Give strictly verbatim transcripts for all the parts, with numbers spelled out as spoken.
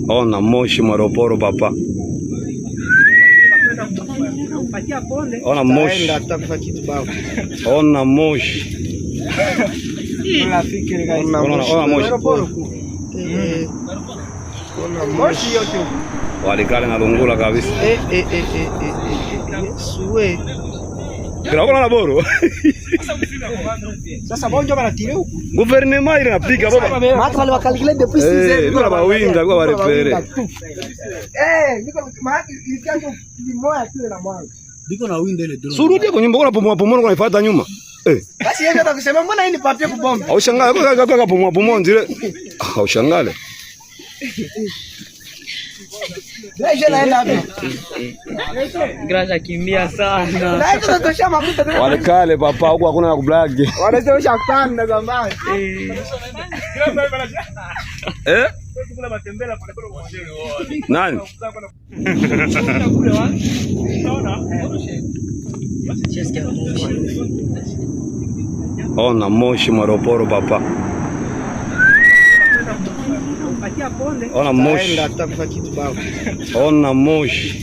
Ona moshi mwa aeroport, papa. Ona moshi. Ona moshi. Ona, ona moshi. Walikale na lungula kabisa. Yesu we. Kila kuna na boro. Sasa bonjo bana tire huku. Gouvernement ile napiga baba. Mata wale wakalkile depuis six heures. Kuna bawinga kwa barepere. Eh, niko maki ilikia tu limoya tu na mwanga. Biko na winda ile drone. Surudi kwa nyumba, kuna pumua pumua, kuna ifuata nyuma. Eh. Basi yeye hata kusema mbona hii ni papier kubomba? Au shangaa kwa kwa kwa pumua pumua nzile. Au shangale. Ndio naenda hapo. Graja kimbia sana. Na hizo zinatosha mafuta tena. Walikale papa, huko hakuna ya kublagi. Wanasema ushapanda zamani. Eh. Eh? Nani? Ona moshi mwa aeroport, papa. Ona moshi. Ona moshi.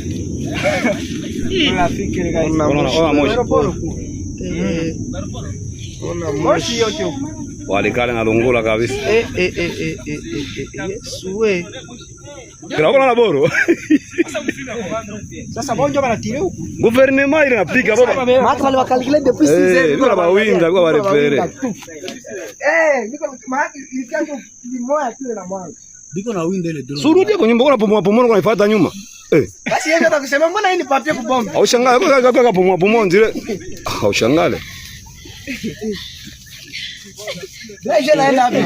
Ona, ona moshi. Walikale na lungula kabisa. Yesu we. Kila kuna na boro. Sasa bonjo bana tire huku. Gouvernement ile napiga baba. Mata wale wakalkile depuis six heures. Eh, kuna bawinga kwa barepere. Eh, niko maki ilikia tu limoya tu na mwanga. Biko na winda ile drone. Surudi kwa nyumba, kuna pumua pumua, kuna ifuata nyuma. Eh. Basi yeye hata kusema mbona hii ni papier kubomba? Au shangaa kwa kwa kwa pumua pumua nzile. Au shangale. Ndio naenda hapo.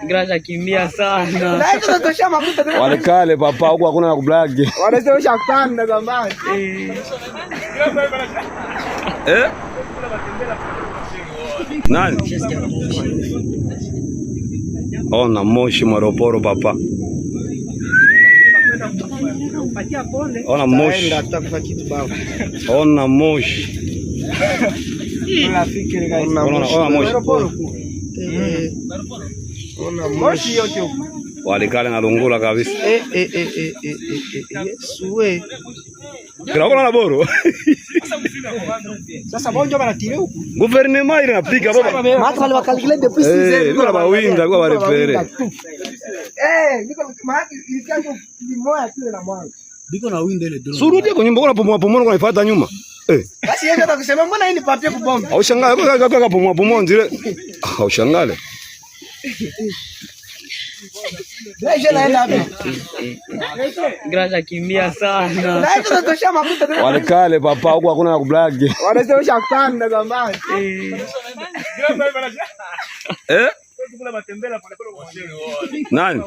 Graja kimbia sana. Na hizo zinatosha mafuta tena. Walikale papa, huko hakuna ya kublagi. Wanasema ushapanda zamani. Eh? Nani? Ona moshi mwa aeroport, papa. Ona moshi. Ona moshi. Ona, ona moshi. Walikale na lungula kabisa. Yesu we. Kila kuna na boro. Sasa bonjo bana tire huku. Gouvernement ile napiga baba. Mata wale wakalkile depuis six heures. Eh, kuna bawinga kwa barepere. Eh, niko maki ilikia tu limoya tu na mwanga. Biko na winda ile drone. Surudi kwa nyumba, kuna pumua pumua, kuna ifuata nyuma. Eh. Basi yeye hata kusema mbona hii ni papier kubomba? Au shangaa kwa kwa kwa pumua pumua nzile. Au shangale. Ndio naenda hapo. Graja kimbia sana. Na hizo zinatosha mafuta tena. Walikale papa, huko hakuna ya kublagi. Wanasema ushapanda zamani. Eh? Eh? Nani?